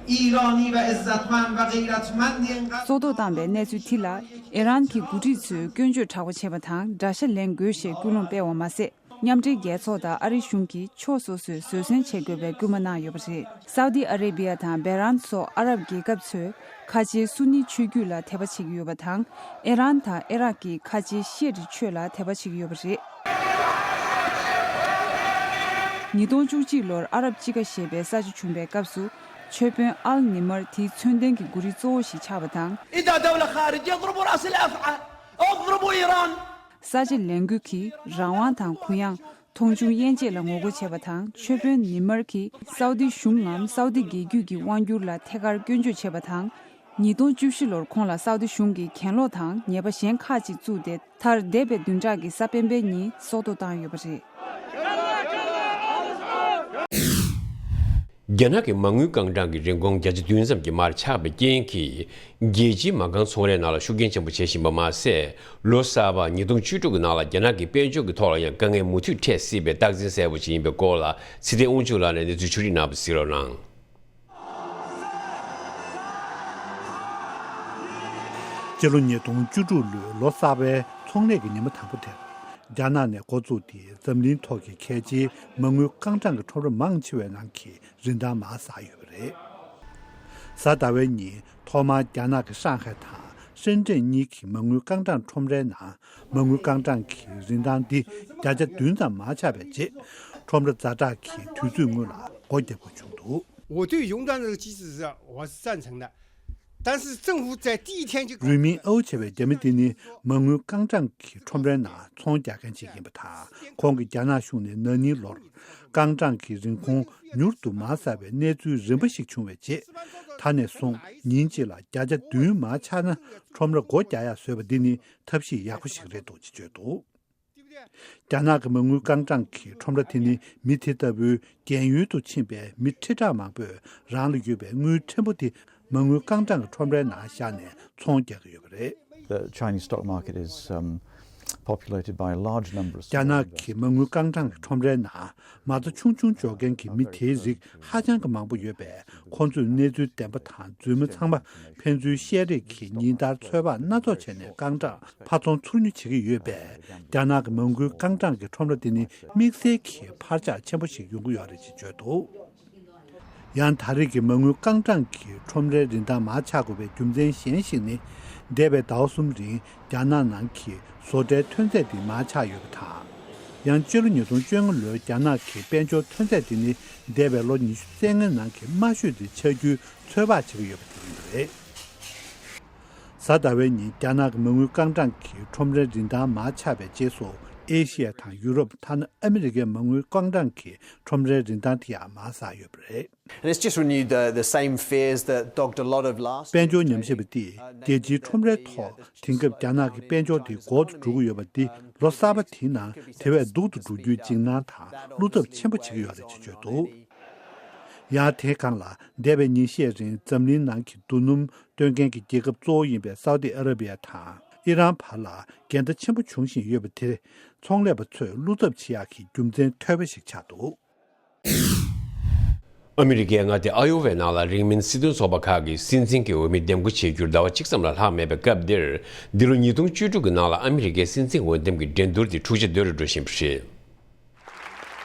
ایرانی و عزتمند و غیرتمندی انقدر སྲོག་ཐོག་བཏང་པའི་གནས་ཚུལ་དེ་ལ་ཨི་རན་གྱི་འགོ་ཁྲིད་ཚོས་སྐྱོན་བརྗོད་དྲག་པོ་བྱས་པ་དང་། དགྲ་ཤ་ལེན་དགོས་ཞེས་སྐུལ་སློང་སྤེལ་བ་མ་ཟད། མཉམ་འབྲེལ་རྒྱལ་ཚོགས་དང་ཨ་རིའི་གཞུང་གིས་ཕྱོགས་སོ་སོས་བཟོད་བསྲན་བྱེད་དགོས་པའི་སྐུལ་མ་གནང་ཡོད་པ་རེད། སའུ་ཏི་ཨ་རེ་བི་ཡ་དང་བེ་རན་སོགས་ཨ་རབ་རྒྱལ་ཁབ་ཚོས་ཁ་ཆེའི་སུ་ནི་ཆོས་བརྒྱུད་ལ་དད་པ་བྱེད་ཀྱི་ཡོད་པ་དང་། ཨི་རན་དང་ཨི་རག་གིས་ཁ་ཆེའི་ཤི་ཨ་ཏི་ཆོས་ལ་དད་པ་བྱེད་ཀྱི་ཡོད་པ་རེད། ཉིས་སྟོང་བཅུ་གཅིག་ལོར་ཨ་རབ་དཔྱིད་ཀ་ཞེས་པའི་ས་ཆ་བྱུང་པའི་སྐབས་སུ། ཆོས་དཔོན་ཨལ་ནི་མར་དེའི་མཚོན་ལྡན་གྱི་འགོ་རིལ་གཙོ་བོ་ཞིག་ཆགས་པ་དང་། إذا دولة خارجية اضربوا رأس الأفعى، اضربوا إيران. ས་ཆ་ལས་འགུལ་གྱིས་རང་དབང་དང་གུ་ཡངས། མཐོང་ཆུང་དབྱེ་འབྱེད་ལ་ངོ་རྒོལ་བྱས་པ་དང་། ཆོས་དཔོན་ནི་མར་གྱིས་སའུ་ཏི་གཞུང་ངམ་སའུ་ཏི་རྒྱལ་རྒྱུད་ཀྱི་དབང་སྒྱུར་ལ་ཐད་ཀར་སྐྱོན་བརྗོད་བྱས་པ་དང་། ཉིས་སྟོང་བཅུ་བཞི་ལོར་ཁོང་ལ་སའུ་ཏི་གཞུང་གིས་གྱེན་ལོག་དང་ཉེས་པ་གཞན་ཁག་ཅིག་བཙུགས་ཏེ། མཐར་འདས་པའི་བདུན་ཕྲག་གི་གཟའ་སྤེན་པའི་ཉིན་སྲོག་ཐོག་བཏང་ཡོད་པ་རེད། རྒྱ་ནག་གི་མ་དངུལ་རྐང་གྲངས་ཀྱི་རིན་གོང་བརྒྱ་ཆ་བདུན་ཙམ་གྱིས་མར་ཆག་པའི་རྐྱེན་གྱིས། རྒྱལ་སྤྱིའི་མ་རྐང་ཚོང་ལས་ནང་ལ་ཤུགས་རྐྱེན་ཆེན་པོ་བྱེད་བཞིན་པ་མ་ཟད། ལོ་གསར་པ་ཉིས་སྟོང་བཅུ་དྲུག་གི་ནང་ལ་རྒྱ་ནག་གི་དཔལ་འབྱོར་གྱི་ཐོག་ལ་ཡང་དཀའ་ངལ་མུ་མཐུད་འཕྲད་སྲིད་པའི་རྟགས་མཚན་གསལ་པོ་ཞིག་ཡིན་པའི་སྐོར་ལ། ཚེ་བརྟན་དབང་ཕྱུག་ལགས་ནས་གནས་ཚུལ་ཕྱོགས་སྒྲིག་གནང་བ་གཟིགས་རོགས་གནང་། སྤྱི་ལོ་ཉིས་སྟོང་བཅུ་དྲུག་ལོའི་ལོ་གསར་པའི་ཚོང་ལས་ཀྱི་ཉིན་མོ་དང་པོ་དེར། རྒྱ་ནག་ནས་འགོ་བཙུགས་ཏེ་འཛམ་གླིང་ཐོག་གི་གལ་ཆེའི་མ་དངུལ་རྐང་གྲངས་ཀྱི་ཁྲོམ་ར་མང་ཆེ་བའི་ནང་གི་རིན་ཐང་མར་ཟགས་ཡོད་པ་རེད། གཟའ་ཟླ་བའི་ཉིན་ཐོག་མར་རྒྱ་ནག་གི་ཧྲང་ཧའེ་དང་ཧྲེན་ཀྲེན་གཉིས་ཀྱི་མ་དངུལ་རྐང་གྲངས་ཁྲོམ་རའི་ནང་མ་དངུལ་རྐང་གྲངས་ཀྱི་རིན་ཐང་འདི་བརྒྱ་ཆ་བདུན་ཙམ་མར་ཆག་པའི་རྗེས། ཁྲོམ་ར་ཛ་དྲག་གིས་དུས་ཚོད་སྔོན་ལ་སྒོ་བརྒྱབ་དགོས་བྱུང་འདུག། 我对熔断这个机制是我是赞成的，但是政府在第一天就告诉 རུས་མིང་ཨའོ་ཆེ་བའི་རྒྱ་མི་འདི་ནི་མ་དངུལ་རྐང་གྲངས་ཀྱི་ཁྲོམ་རའི་ནང་ཚོང་རྒྱག་མཁན་ཅིག་ཡིན་པ་དང་། ཁོང་གིས་རྒྱ་ནག་གཞུང་ནས་ན་ནིང་ལོར་རྐང་གྲངས་ཀྱི་རིན་གོང་མྱུར་དུ་མར་ཟགས་པའི་གནས་ཚུལ་རིམ་པ་ཞིག་བྱུང་བའི་རྗེས། ད་ནས་བཟུང་ཉིན་གཅིག་ལ་བརྒྱ་ཆ་བདུན་མར་ཆག་ན་ཁྲོམ་ར་སྒོ་རྒྱག་ཡག་བཟོས་པ་འདི་ནི་ཐབས་ཤེས་ཡག་པོ་ཞིག་རེད་འདུག་ཅེས་བརྗོད་འདུག། རྒྱ་ནག་གི་མ་དངུལ་རྐང་གྲངས་ཀྱི་ཁྲོམ་ར་དེ་ནི་མི་དེ་ལྟ་བུའི་རྒན་ཡོལ་དུ་ཕྱིན་པའི་མི་ཁྲི་ཕྲག་མང་པོས་རང་ལ་ཡོད་པའི་དངུལ་ཕྲན་བུ་དེ་མ་དངུལ་རྐང་གྲངས་ཀྱི་ཁྲོམ་རའི་ནང་བཞག་ནས་ཚོང་རྒྱག་གི་ཡོད་པ་རེད། The Chinese stock market is, um, populated by a large number of རྒྱ་ནག་གི་མ་དངུལ་རྐང་གྲངས་ཀྱི་ཁྲོམ་རའི་ནང་མ་རྩ་ཆུང་ཆུང་འཇོག་མཁན་གྱི་མི་དེའི་རིགས་ཧ་ཅང་གི་མང་པོ་ཡོད་པས། ཁོང་ཚོས་གནས་ཚུལ་བདེན་པ་དང་རྫུན་མ་ཚང་མ་ཕན་ཚུན་བཤད་རེས་ཀྱིས་ཉིན་ལྟར་ཚོད་དཔག་སྣ་ཚོགས་བྱས་ནས་རྐང་གྲངས་ཕར་ཚོང་ཚུར་ཉོ་བྱེད་ཀྱི་ཡོད་པས། རྒྱ་ནག་གི་མ་དངུལ་རྐང་གྲངས་ཀྱི་ཁྲོམ་ར་དེ་ནི་དམིགས་བསལ་གྱི་འཕར་ཆག་ཆེན་པོ་ཞིག་ཡོང་གི་ཡོད་རེད་ཅེས་བརྗོད་འདུག། ཡང་ད་རེས་ཀྱི་མ་དངུལ་རྐང་གྲངས་ཀྱི་ཁྲོམ་རའི་རིན་ཐང་མར་ཆག་དགོས་པའི་རྒྱུ་མཚན་གཞན་ཞིག་ནི། འདས་པའི་ཟླ་བ་གསུམ་རིང་རྒྱ་ནག་ནང་གི་བཟོ་གྲྭའི་ཐོན་རྫས་དེ་མར་ཆག་ཡོད་པ་དང་། ཡང་སྤྱི་ལོ་ཉིས་སྟོང་བཅོ་ལྔ་ལོའི་རྒྱ་ནག་གི་དཔལ་འབྱོར་ཐོན་རྫས་དེ་ནི་འདས་པའི་ལོ་ཉི་ཤུ་རྩ་ལྔའི་ནང་གི་དམའ་ཤོས་དེ་ཆགས་རྒྱུའི་ཚོད་དཔག་བྱེད་ཀྱི་ཡོད་པ་དེ་ཡིན་པ་རེད། གཟའ་ཟླ་བའི་ཉིན་རྒྱ་ནག་གི་མ་དངུལ་རྐང་གྲངས་ཀྱི་ཁྲོམ་རའི་རིན་ཐང་མར་ཆག་པའི་རྗེས་སུ། ཨེ་ཤི་ཡ་དང་ཡུ་རོབ། ཐ་ན་ཨ་མི་རི་ཀའི་མ་དངུལ་རྐང་གྲངས་ཀྱི་ཁྲོམ་རའི་རིན་ཐང་དེ་ཡང་མར་ཟགས་ཡོད་པ་རེད། And it's just renewed the, the same fears that dogged a lot of last དཔལ་འབྱོར་ཉམས་ཞིབ་པ་དེས་རྒྱལ་སྤྱིའི་ཁྲོམ་རའི་ཐོག་དེང་སྐབས་རྒྱ་ནག་གི་དཔལ་འབྱོར་དེ་འགོར་དུ་འགྲོ་གི་ཡོད་པ་འདི་ལོ་གསར་པ་དེའི་ནང་དེ་བས་སྡུག་ཏུ་འགྲོ་རྒྱུའི་འཇིགས་སྣང་དང་བློ་འཚབ་ཆེན་པོ་བྱེད་ཀྱི་ཡོད་རེད་ཅེས་བརྗོད་འདུག། ཡང་དེའི་སྒང་ལ་འདས་པའི་ཉིན་ཤས་རིང་འཛམ་གླིང་ནང་གི་རྡོ་སྣུམ་སྟོན་མཁན་གྱི་རྒྱལ་ཁབ་གཙོ་བོ་ཡིན་པའི་སའུ་ཏི་ཨ་ར་བི་ཡ་དང་ཨི་རན་བར་ལ་འགལ་ཟླ་ཆེན་པོ་འབྱུང་བཞིན་ཡོད་པ་དེར་ཚོང་ལས་པ་ཚོས་བློ་འཚབ་བྱེད་ཡག་གི་རྒྱུ་མཚན་ཐོལ་པ་ཞིག་ཆགས་འདུག། ཨ་མི་རི་ཀའི་མངའ་སྡེ་ཨ་ཡོ་ཝའི་ནང་ལ་རིང་མིན་སྲིད་དོན་ཚོགས་པ་ཁག་གིས་སྲིད་འཛིན་གྱི་འོས་མི་འདེམས་བསྐོ་བྱེད་རྒྱུར་ཟླ་བ་གཅིག་ཙམ་ལས་ལྷག་མེད་པའི་སྐབས་འདིར། འདི་ལོ་ཉིས་སྟོང་བཅུ་དྲུག་གི་ནང་ལ་ཨ་མི་རི་ཀའི་སྲིད་འཛིན་འོས་འདེམས་ཀྱི་འགྲན་བསྡུར་དེ་འཁྲུག་ཆ་དོད་རུ་འགྲོ་བཞིན་པ་རེད།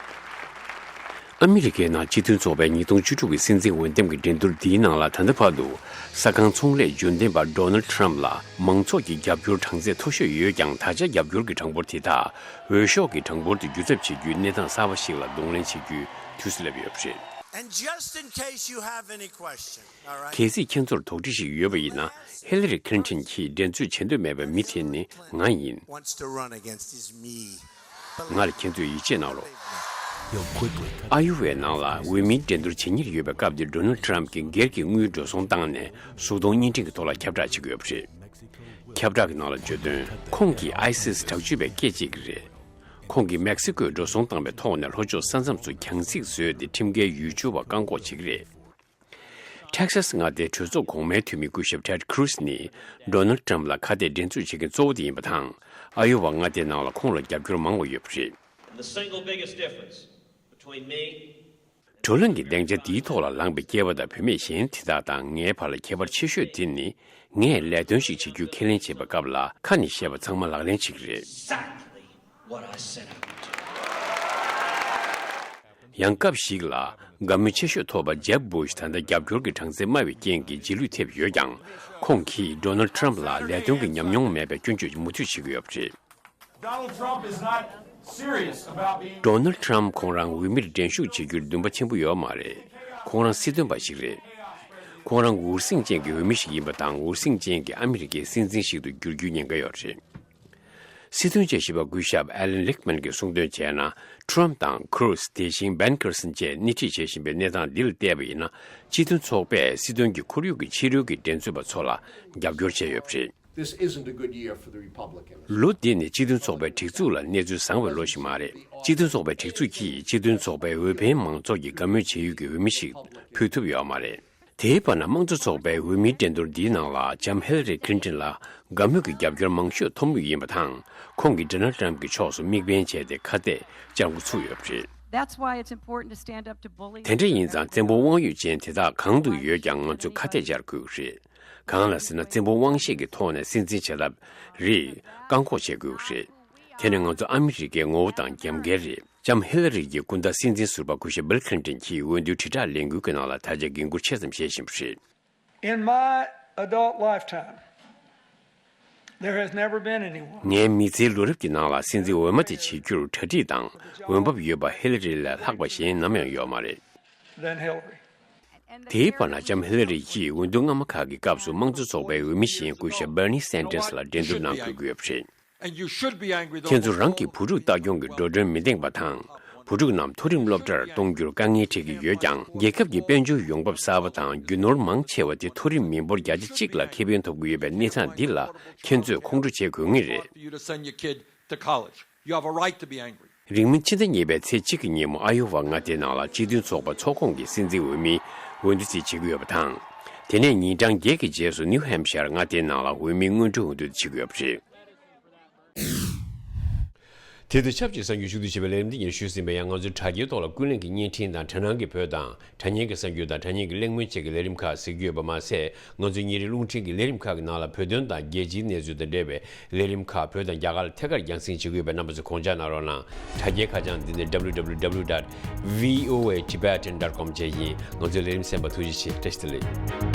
ཨ་མི་རི་ཀའི་ནང་སྤྱི་མཐུན་ཚོགས་པའི་ཉིས་སྟོང་བཅུ་དྲུག་གི་སྲིད་འཛིན་འོས་འདེམས་ཀྱི་འགྲན་བསྡུར་འདིའི་ནང་ལ་ད་ལྟ་བར་དུ་ས་ཁང་ཚོང་ལས་རྒྱུན་ལྡན་པ་ཌོ་ནལ་ཊམ་ལ་མང་ཚོགས་ཀྱི་རྒྱབ་སྐྱོར་གྲངས་ཚད་མཐོ་ཤོས་ཡོད་ཀྱང་། ད་ཆ་རྒྱབ་སྐྱོར་གྱི་གྲངས་འབོར་དེ་དག་འོས་ཤོག་གི་གྲངས་འབོར་དུ་བསྒྱུར་ཐབས་བྱེད་རྒྱུའི་གནས་སྟངས་གསར་པ་ཞིག་ལ་གདོང་ལེན་བྱེད་རྒྱུའི་དུས་སུ་སླེབས་ཡོད་པ་རེད། And just in case you have any question, all right? གལ་སྲིད་ཁྱེད་ཚོར་དོགས་འདྲི་ཞིག་ཡོད་པ་ཡིན་ན། ཧི་ལ་རི་ཁི་ལིན་ཊོན་གྱིས་འགྲན་རྩོད་བྱེད་འདོད་མེད་པའི་མི་དེ་ནི་ང་ཡིན། Wants to run against is me. ང་ལ་ཁྱེད་ཚོས་ཡིད་ཆེས་གནང་རོགས། ཨ་ཡོ་ཝའི་ནང་ལ་འོས་མིའི་འགྲན་བསྡུར་བྱེད་ཉེར་ཡོད་པའི་སྐབས་འདིར་ཌོ་ནལ་ཊམ་གྱིས་སྒེར་གྱི་དངུལ་འགྲོ་སོང་བཏང་ནས་གཟུགས་མཐོང་བརྙན་འཕྲིན་གྱི་ཐོག་ལ་ཁྱབ་བསྒྲགས་བྱེད་ཀྱི་ཡོད་པ་རེད། ཁྱབ་བསྒྲགས་ཀྱི་ནང་ལ་བརྗོད་དོན། ཁོང་གིས་ཨའི་སིས་དྲག་སྤྱོད་པའི་སྐད་ཅིག་རེད། ཁོང་གིས་མེག་སི་ཀོས་འགྲོ་སོང་བཏང་བའི་ཐོག་ནས་ལྷོ་ཕྱོགས་ས་མཚམས་སུ་གྱང་རྩིག་བཟོས་ཏེ་ཁྲིམས་འགལ་ཡུལ་སྐྱོར་བ་བཀག་འགོག་བྱེད་ཀྱི་རེད། ཊེག་སཱས་མངའ་སྡེའི་གྲོས་ཚོགས་གོང་མའི་འཐུས་མི་སྐུ་ཞབས་ཊེཌ་ཁུ་རུ་སི་ནི་ཌོ་ནལ་ཊམ་ལ་ཁ་གཏད་འགྲན་རྩོད་བྱེད་མཁན་གཙོ་བོ་དེ་ཡིན་པ་དང་། ཨ་ཡོ་ཝ་མངའ་སྡེའི་ནང་ལ་ཁོང་ལ་རྒྱབ་སྐྱོར་མང་བ་ཡོད་པ་རེད། The single biggest difference between me བགྲོ་གླེང་གི་སྡིངས་ཆ་འདིའི་ཐོག་ལ་ལངས་པའི་སྐྱེས་པ་དང་བུད་མེད་གཞན་དེ་དག་དང་ངའི་བར་ལ་ཁྱད་པར་ཆེ་ཤོས་དེ་ནི། ངས་ལས་དོན་ཞིག་བྱེད་རྒྱུ་ཁས་ལེན་བྱེད་པའི་སྐབས་ལ་ཁ་ནས་བཤད་པ་ཚང་མ་ལག་ལེན་བྱེད་ཀྱི་རེད། Exactly what I set out to do. ཡང་སྐབས་ཤིག་ལ་དགའ་མོས་ཆེ་ཤོས་ཐོབ་པ་ཇེབ་བུ་ཤ་ད་ལྟ་རྒྱབ་སྐྱོར་གྱི་གྲངས་ཚད་དམའ་བའི་རྐྱེན་གྱིས་རྗེས་ལུས་ཐེབས་ཡོད་ཀྱང་། ཁོང་གིས་ཌོ་ནལ་ཊམ་ལ་ལས་དོན་གྱི་ཉམས་མྱོང་མེད་པའི་སྐྱོན་བརྗོད་མུ་མཐུད་བྱེད་ཀྱི་ཡོད་པ་རེད། Donald Trump is not serious about being ཌོ་ནལ་ཊམ་ཁོང་རང་འོས་མིར་འགྲན་ཞུགས་བྱེད་རྒྱུར་འདུན་པ་ཆེན་པོ་ཡོད་མ་རེད། ཁོང་རང་སྲིད་དོན་པ་ཞིག་རེད། ཁོང་རང་འུར་ཟིང་ཅན་གྱི་འོས་མི་ཞིག་ཡིན་པ་དང་། འུར་ཟིང་ཅན་གྱི་ཨ་མི་རི་ཀའི་སྲིད་འཛིན་ཞིག་ཏུ་འགྱུར་རྒྱུའི་ཉེན་ཁ་ཡོད་རེད། སྲིད་དོན་དཔྱད་ཞིབ་པ་སྐུ་ཞབས་ཨེ་ལན་ལིག་མན་གྱིས་གསུངས་དོན་བྱས་ན། ཊམ་དང་ཁུ་རུ་སི། དེ་བཞིན་བེན་ཀར་སན་བཅས་སྣེ་ཁྲིད་བྱེད་བཞིན་པའི་གནས་སྟངས་འདི་ལ་བལྟས་པ་ཡིན་ན། སྤྱི་མཐུན་ཚོགས་པས་སྲིད་དོན་གྱི་ཁོར་ཡུག་གི་ཕྱི་རོལ་གྱི་འགྲན་རྩོད་པ་ཚོ་ལ་རྒྱབ་སྐྱོར་བྱས་ཡོད་པ་རེད། This isn't a good year for the Republicans. ལོ་འདི་ནི་སྤྱི་མཐུན་ཚོགས་པའི་སྒྲིག་འཛུགས་ལ་གནས་ཚུལ་བཟང་བའི་ལོ་ཞིག་མ་རེད། སྤྱི་མཐུན་ཚོགས་པའི་སྒྲིག་འཛུགས་ཀྱིས་སྤྱི་མཐུན་ཚོགས་པའི་འོས་འཕེན་མང་ཚོགས་ཀྱིས་དགའ་མོས་བྱེད་ཡུལ་གྱི་འོས་མི་ཞིག་ཕུལ་ཐུབ་ཡོད་མ་རེད། དེའི་བར་ན་དམངས་གཙོ་ཚོགས་པའི་འོས་མིའི་འགྲན་བསྡུར་འདིའི་ནང་ལ་ལྕམ་ཧི་ལ་རི་ཁི་ལིན་ཏོན་ལ་དགའ་མོས་ཀྱི་རྒྱབ་སྐྱོར་མང་ཤོས་ཐོབ་མུས་ཡིན་པ་དང་། ཁོང་གིས་ཌོ་ནལ་ཊམ་གྱི་ཕྱོགས་སུ་དམིགས་འབེན་བྱས་ཏེ་ཁ་གཏད་བཅར་འགོ་ཚུགས་ཡོད་པ་རེད། That's why it's important to stand up to bullies. དེ་འདྲ་ཡིན་ཙང་བཙན་པོ་དབང་ཡོད་ཅན་དེ་དག་གང་དུ་ཡོད་ཀྱང་ང་ཚོས་ཁ་གཏད་བཅར་དགོས་ཀྱི་རེད། གང་ལ་ཟེར་ན་བཙན་པོ་དབང་ཤེད་ཀྱི་ཐོག་ནས་སྲིད་འཛིན་བྱ་ཐབས་རེད། བཀག་འགོག་བྱེད་དགོས་ཀྱི་རེད། དེ་ནི་ང་ཚོ་ཨ་མི་རི་ཀའི་ངོ་བོ་དང་རྒྱབ་འགལ་རེད། ལྕམ་ཧི་ལ་རི་ཡི་སྐུ་ཟླ་སྲིད་འཛིན་ཟུར་པ་སྐུ་ཞབས་བིལ་ཁི་ལིན་ཏོན་གྱིས་འོས་བསྡུའི་དྲིལ་བསྒྲགས་ལས་འགུལ་གྱི་ནང་ལ་ད་ཆ་འགན་འཁུར་ཆེ་ཙམ་བཞེས་བཞིན་པ་རེད། In my adult lifetime, there has never been anyone. ངའི་མི་ཚེའི་ལོ་རབས་ཀྱི་ནང་ལ་སྲིད་འཛིན་འོས་མ་དེ་བྱེད་རྒྱུར་གྲ་སྒྲིག་དང་འོས་འབབ་ཡོད་པ་ཧི་ལ་རི་ལས་ལྷག་པ་གཞན་ནམ་ཡང་ཡོད་མ་རེད། Than Hillary. དེའི་བར་ན་ལྕམ་ཧི་ལ་རི་ཡིས་འོས་བསྡུ་སྔ་མ་ཁག་གི་སྐབས་སུ་དམངས་གཙོ་ཚོགས་པའི་འོས་མི་གཞན་སྐུ་ཞབས་བྷར་ནི་སན་ཏར་སི་ལ་འགྲན་བསྡུར་གནང་དགོས་ཀྱི་ཡོད་པ་རེད། And you should be angry though. ཁྱེད་ཚོ་རང་གི་བུ་ཕྲུག་ལྟ་སྐྱོང་གི་འགྲོ་གྲོན་མི་འདེང་བ་དང་། བུ་ཕྲུག་རྣམས་མཐོ་རིམ་སློབ་གྲྭར་གཏོང་རྒྱུར་དཀའ་ངལ་འཕྲད་ཀྱི་ཡོད་ཀྱང་། རྒྱལ་ཁབ་ཀྱི་དཔལ་འབྱོར་ཡོང་འབབ་གསར་པ་དང་རྒྱུ་ནོར་མང་ཆེ་བ་དེ་མཐོ་རིམ་མི་འབོར་བརྒྱ་ཆ་གཅིག་ལ་ཁེ་ཕན་ཐོབ་ཀྱི་ཡོད་པའི་གནས་སྟངས་འདི་ལ་ཁྱེད་ཚོས་ཁོང་ཁྲོ་བྱེད་དགོས་ངེས་རེད། For you to send your kid to college. You have a right to be angry. རིང་མིན་ཕྱི་ཟླ་གཉིས་པའི་ཚེས་གཅིག་གི་ཉིན་མོ་ཨ་ཡོ་ཝ་མངའ་སྡེའི་ནང་ལ་སྤྱི་མཐུན་ཚོགས་པ་ཚོགས་ཁོངས་ཀྱི་སྲིད་འཛིན་འོས་མིའི་འོས་བསྡུ་རྩིས་བྱེད་ཀྱི་ཡོད་པ་དང་། དེ་ནས་ཉིན་གྲངས་བརྒྱད་ཀྱི་རྗེས་སུ་ནིའུ་ཧེམ་ཤར་མངའ་སྡེའི་ནང་ལ་འོས་མིའི་སྔོན་འགྲོའི་འོས་བསྡུ་དེ་བྱེད་ཀྱི་ཡོད་པ་རེད། དེ་དང་ཆབས་ཅིག་གསར་འགྱུར་ཞུ་གཏུག་བྱེད་པའི་ལས་རིམ་འདི་ཉིད་ཞུས་ཟིན་པ་ཡང་། ང་ཚོའི་དྲ་རྒྱའི་ཐོག་ལ་ཀུན་གླེང་གི་བརྙན་འཕྲིན་དང་དྲ་སྣང་གི་བོད་དང་དྲ་བརྙན་གྱི་གསར་འགྱུར་དང་དྲ་བརྙན་གྱི་གླེང་མོལ་བཅས་ཀྱི་ལས་རིམ་ཁག་གཟིགས་རྒྱུ་ཡོད་པ་མ་ཟད། ང་ཚོའི་ཉིན་རེའི་རླུང་འཕྲིན་གྱི་ལས་རིམ་ཁག་གི་ནང་ལ་བོད་དོན་དང་རྒྱལ་སྤྱིའི་གནས་ཚུལ་དང་འབྲེལ་བའི་ལས་རིམ་ཁག་བོད་དང་རྒྱ་གར་ལ་ཐད་ཀར་རྒྱང་སྲིང་བྱེད་ཀྱི་ཡོད་པའི་རྣམ་པ་ཚོ་དགོངས་འཇགས་གནང་རོགས་གནང་། དྲ་རྒྱའི་ཁ་བྱང་འདི་ནི་W W W dot V O A Tibetan dot com བཅས་ཡིན། ང་ཚོའི་ལས་རིམ་གསན་པར་ཐུགས་རྗེ་ཆེ། བཀྲ་ཤིས་བདེ་ལེགས།